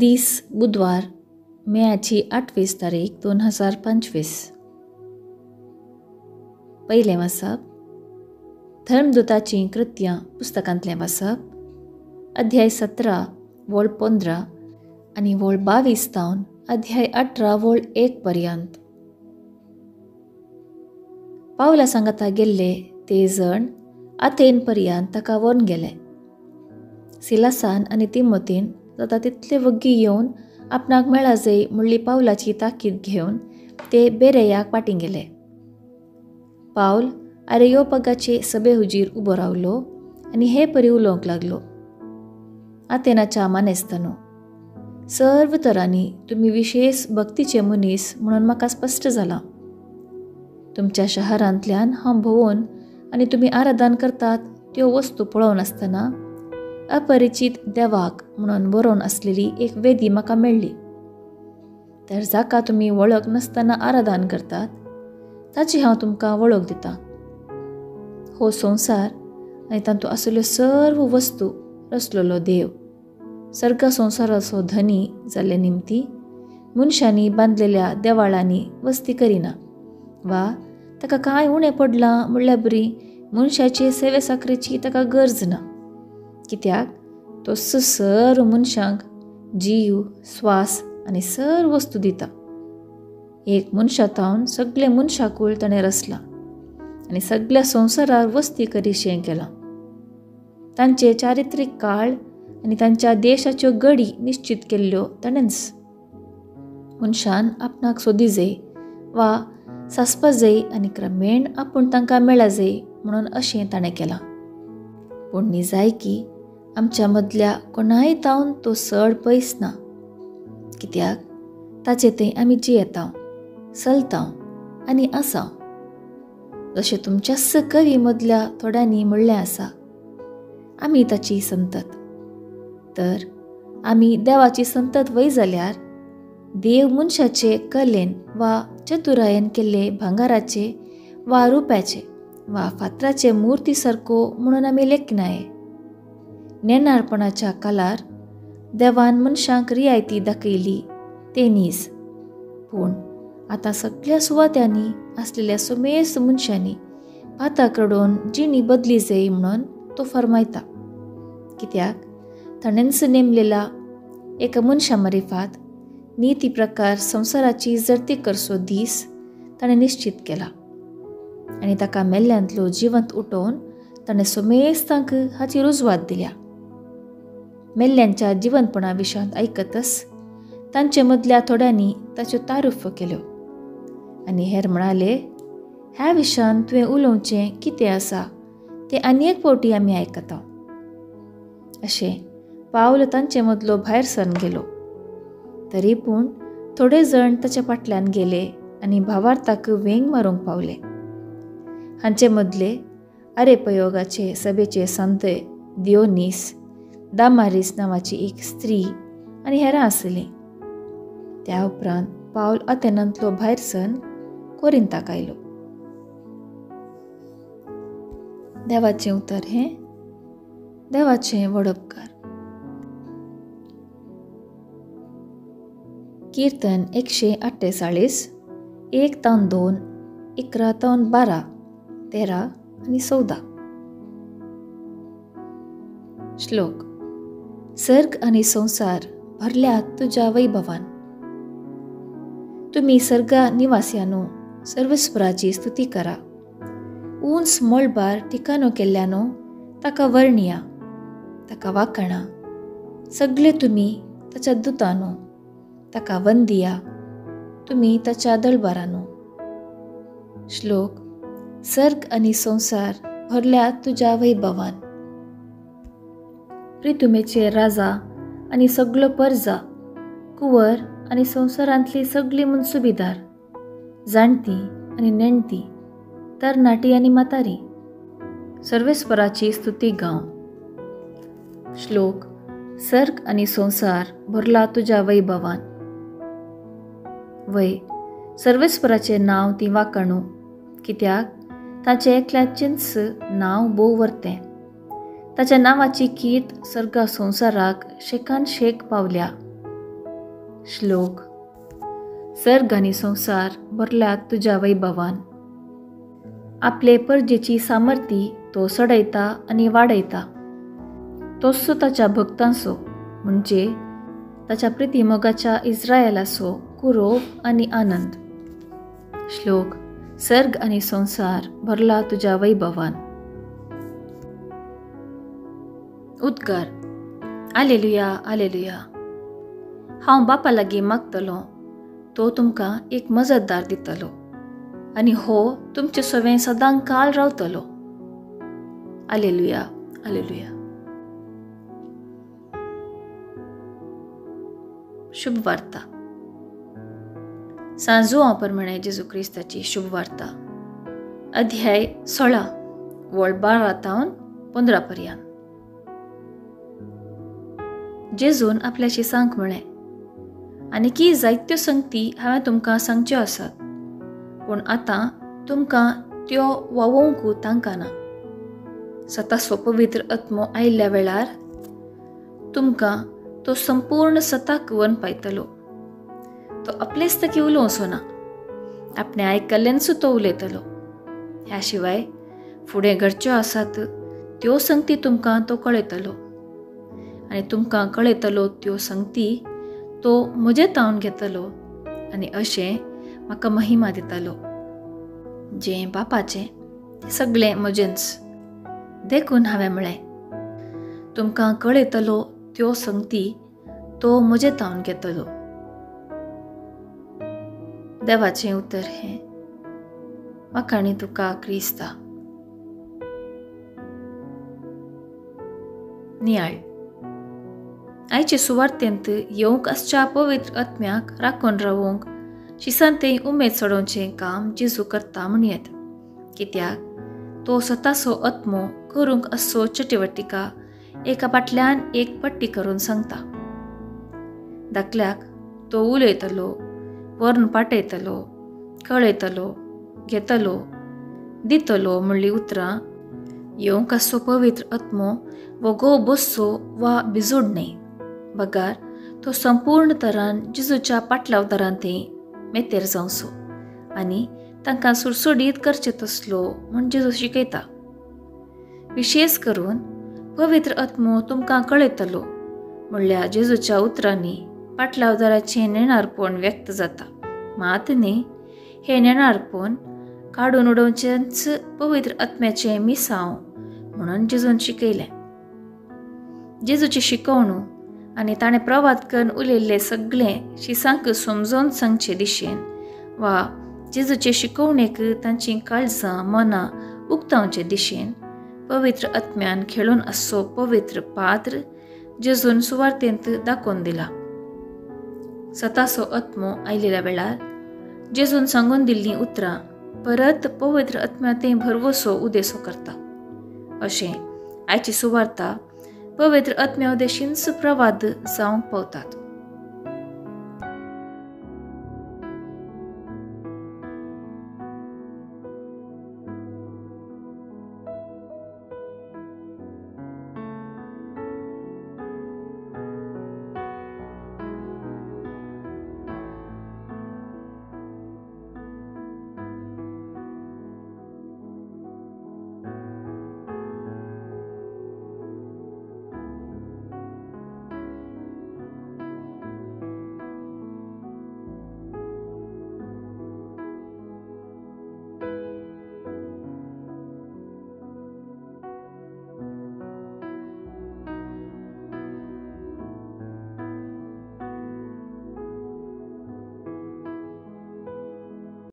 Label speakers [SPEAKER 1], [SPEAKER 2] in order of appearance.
[SPEAKER 1] दीस बुधवार मेयाची 28 तारीख 2025. पयलें वाचप धर्मदूताचीं कृत्यां पुस्तकांतलें वाचप, अध्याय 17 वळ 15 आनी वळ 22 तावन अध्याय 18 वळ 1 पर्यंत. पावला सांगाता गेल्ले ते जण आथेन पर्यंत ताका व्हरून गेले. सिलासान आनी तिमोतीन जाता तितले वग्गी येवन आपणाक मेळा जाय म्हणली पावलाची ताकीद घेवन ते बेरेयाक पाटीं गेले. पावल आरेयोपगाचे सभे हुजीर उबो रावलो आनी हे परी उलोवंक लागलो, आथेनाच्या मानेस्तानो, सर्व तरांनी तुमी विशेश भक्तीचे मनीस म्हणून म्हाका स्पश्ट जालां. तुमच्या शहरांतल्यान हांव भोंवून आनी तुमी आराधन करतात त्यो वस्तू पळोवन आसतना अपरिचीत देवाक म्हणून बरोवन आसलेली एक वेदी म्हाका मेळ्ळी. तर जाका तुमी वळख नासतना आराधन करतात ताची हांव तुमकां वळख दितां. हो संवसार आनी तातूंत आशिल्ल्यो सर्व वस्तू रचलेलो देव सर्ग संवसाराचो धनी जाल्ले निमती मनशांनी बांदलेल्या देवाळांनी वस्ती करिना वा ताका कांय उणें पडलां म्हणल्यार बरी मनशाचे सेवे साकरेची ताका गरज ना. कित्याक तो सर्व मनशांक जीव, स्वास आनी सर्व वस्तू दिता. एक मनशा तावन सगळे मनशाकूळ ताणें रचलां आनी सगळ्या संवसारार वस्ती करीशें केलां. तांचे चारित्रीक काळ आनी तांच्या देशाच्यो गडी निश्चित केल्ल्यो ताणेंच. मनशान आपणाक सोदी जाय वा सासपा जाय आनी क्रमेण आपूण तांकां मेळा जाय म्हणून अशें ताणें केलां. पूण निजायकी आमच्या मदल्या कोणाय तावन तो चड पयस ना. कित्याक ताचे थंय आमी जियेता, चलता आनी आसा. जशें तुमच्याच कवी मदल्या थोड्यांनी म्हणलें आसा, आमी ताची संतत. तर आमी देवाची संतत वय जाल्यार देव मनशाचे कलेन वा चतुरायेन केल्ले भांगाराचे वा रुप्याचे वा फातराचे मुर्ती सारको म्हणून आमी लेखनाय. नेणारपणाच्या कालार देवान मनशांक रियायती दाखयली ते नीज, पूण आतां सगळ्या सुवात्यांनी आसलेल्या सुमेस्त मनशांनी पातां कडून जिणी बदली जाय म्हणून तो फरमायता. कित्याक ताणेंच नेमलेला एका मनशा मारिफात निती प्रकार संवसाराची जडती करचो दीस ताणें निश्चित केला आनी ताका मेल्ल्यांतलो जिवंत उठोवन ताणें सुमेस्तांक हाची रुजवात दिल्या. मेल्ल्यांच्या जिवंतपणा विशांत आयकतच तांचे मदल्या थोड्यांनी ताच्यो तारुफ केल्यो आनी हेर म्हणाले, ह्या विशांत तुवें उलोवचें कितें आसा तें आनी एक फावटी आमी आयकता. अशें पावल तांचे मदलो भायर सरन गेलो. तरी पूण थोडे जण ताच्या फाटल्यान गेले आनी भावार्थाक वेंग मारूंक पावले. हांचे मदले आरेपयोगाचे सभेचे संत दियोनीस, दामारीस नांवाची एक स्त्री आनी हेरां आसलीं. त्या उपरांत पावल आथेनांतलो भायर सरन कोरिंताक आयलो. देवाचें उतर हें देवाचें वडपकार. कीर्तन 148, 1 तावन 2, 11 तावन 12, 13 आनी 14. श्लोक. सर्ग आनी संवसार भरल्यात तुज्या वैभवान. तुमी सर्गा निवासियानो सर्वस्वराची स्तुती करा. उंच मळबार ठिकाणो केल्ल्यानो ताका वर्णया, ताका वाखाणा. सगळे तुमी ताच्या दुतानो ताका वंदिया, तुमी ताच्या दळबारानो. श्लोक. सर्ग आनी संवसार भरल्यात तुज्या वैभवान. प्रितुमेचे राजा आनी सगळो परजा, कुंवर आनी संवसारांतली सगळी मनसुबीदार, जाणटी आनी नेणटी, तरणाटी आनी म्हातारी, सर्वेस्वराची स्तुती गाव. श्लोक. सर्ग आनी संवसार भरला तुज्या वैभवान. वय सर्वेस्वराचें नांव ती वाखाणू, कित्याक ताचें एकल्याचेंच नांव भोव वर्तें. ताच्या नांवाची कीर्त सर्गा संवसाराक शेकान शेक पावल्या. श्लोक. सर्ग आनी संवसार भरल्यात तुज्या वैभवान. आपले परजेची सामर्थी तो सडयता आनी वाडयता. तोचो ताच्या भक्तांचो म्हणजे ताच्या प्रितीमोगाच्या इस्रायलाचो कुरोव आनी आनंद. श्लोक. सर्ग आनी संवसार भरला तुज्या वैभवान. उद्गार. आलेलुया, आलेलुया. हांव बापा लागीं मागतलो, तो तुमकां एक मजतदार दितलो आनी हो तुमचे सवें सदां काल रावतलो. आलेलुया, आलेलुया. शुभ वार्ता. सांजुआं प्रमाणे जेजू क्रिस्ताची शुभ वार्ता, अध्याय 16 वळ 12 तावन 15 पर्यंत. जेजून आपल्याशी सांग म्हळें, आनी की जायत्यो संगती हांवें तुमकां सांगच्यो आसात, पूण आतां तुमकां त्यो वावोवंक तांकां ना. सताचो पवित्र आत्मो आयिल्ल्या वेळार तुमकां तो संपूर्ण सताक वन पायतलो. तो आपलेच तकी उलोवचो ना, आपणें आयकल्ल्यानच तो उलयतलो. ह्या शिवाय फुडें घडच्यो आसात त्यो संगती तुमकां तो कळयतलो, आनी तुमकां कळयतलो त्यो संगती तो म्हजे तावन घेतलो आनी अशें म्हाका महिमा दितलो. जें बापाचें तें सगळें म्हजेंच. देखून हांवें म्हळें, तुमकां कळयतलो त्यो संगती तो म्हजे तावन घेतलो. देवाचें उतर हें. म्हाका आनी तुका क्रिस्ता. नियाळ. आयचे सुवार्तेंत येवंक आसच्या पवित्र आत्म्याक राखून रावूंक शिसांतें उमेद चडोवचें काम जेजू करता म्हणयेत. कित्याक तो स्वताचो आत्मो करूंक आसचो चटवटिका एका फाटल्यान एक पट्टी करून सांगता. धाकल्याक तो उलयतलो, वरून पाटयतलो, कळयतलो, घेतलो, दितलो म्हणली उतरां येवंक आसचो पवित्र आत्मो वगो बसचो वा भिजूड न्हय, बगार तो संपूर्ण तरान जेजूच्या पाटलावदारान ते मेतेर जावचो आनी तांकां सुडसुडीत करचे तसलो म्हूण जेजू शिकयता. विशेश करून पवित्र आत्मो तुमकां कळयतलो म्हणल्यार जेजूच्या उतरांनी पाटलावदाराचें नेणारपण व्यक्त जाता. मात न्ही, हें नेणारपण काडून उडोवचेंच पवित्र आत्म्याचें मिसांव म्हणून जेजून शिकयलें. जेजूची शिकवणूक आनी ताणें प्रवाद करून उलयल्लें सगळें शिसांक समजून सांगचे दिशेन वा जेजूचे शिकवणेक तांचीं काळजां मनां उक्तावचे दिशेन पवित्र आत्म्यान खेळून आसचो पवित्र पात्र जेजून सुवार्तेंत दाखोवन दिला. सताचो आत्मो आयिल्ल्या वेळार जेजून सांगून दिल्लीं उतरां परत पवित्र आत्म्या तें भरवसो उदेसो करता. अशें आयची सुवार्ता पवित्र आत्म्या उदेशींच प्रवाद जावंक पावतात.